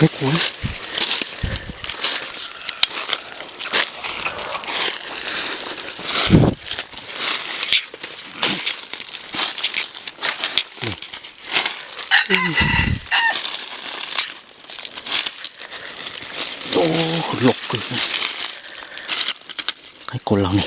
peb kuv. Loj kawg. Qaib kaus laus ne.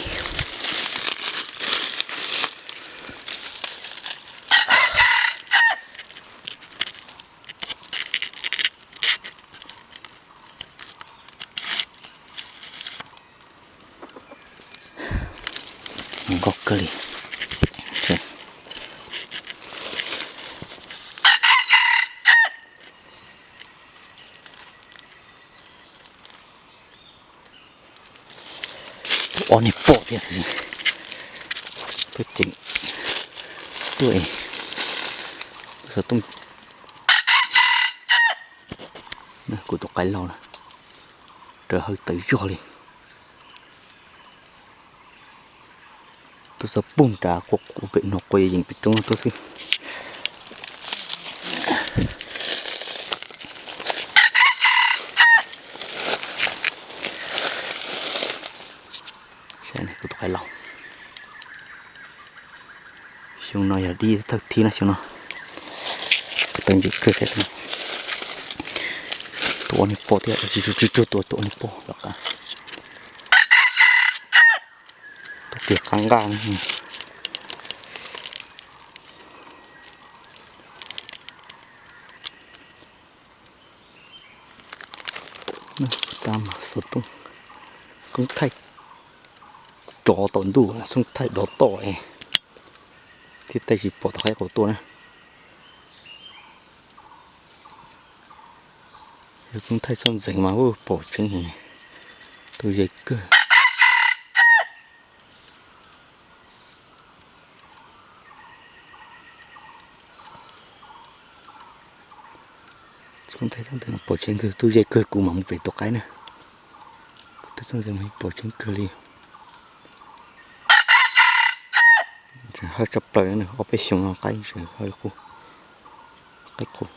Nkauj kawg li. Ob niag poj thiab. Tuaj ceev tuaj, xov tooj. Kuv tus qaib laus na, raws hawv tawv zog li. Tuaj txog pug nrad, quaj quaj pem no, quaj yeej pem roob tuaj xwb. Saib kuv tus qaib laus. Xyoo no yog dib thawj thib no, xyoo no kuv tau ntsim kawg thiab. Tus ob niag poj thiab, tsis tsuag tsis tsuag tua tus ob niag poj tom qab. Tus kiag qab nqaj na. Tab mas xov tooj, koob thaij rov tom ntuj, xoob thaij dov tom thiab, tej tsis pom tus qaib qaus tuaj na. Yog koob thaij txhob ntxeev mas pom tseeb, tu ze kawg. Koob thaij txhob ntxeev pom tseeb kawg, tu ze kawg kuv mam mus pem tus qaib na. Koob thaij txhob ntxeev mas pom tseeb kawg li. Tseem hawj tshaj plaws, ob peb xyoos no qaib tseem hawj li qub. Qaib qus.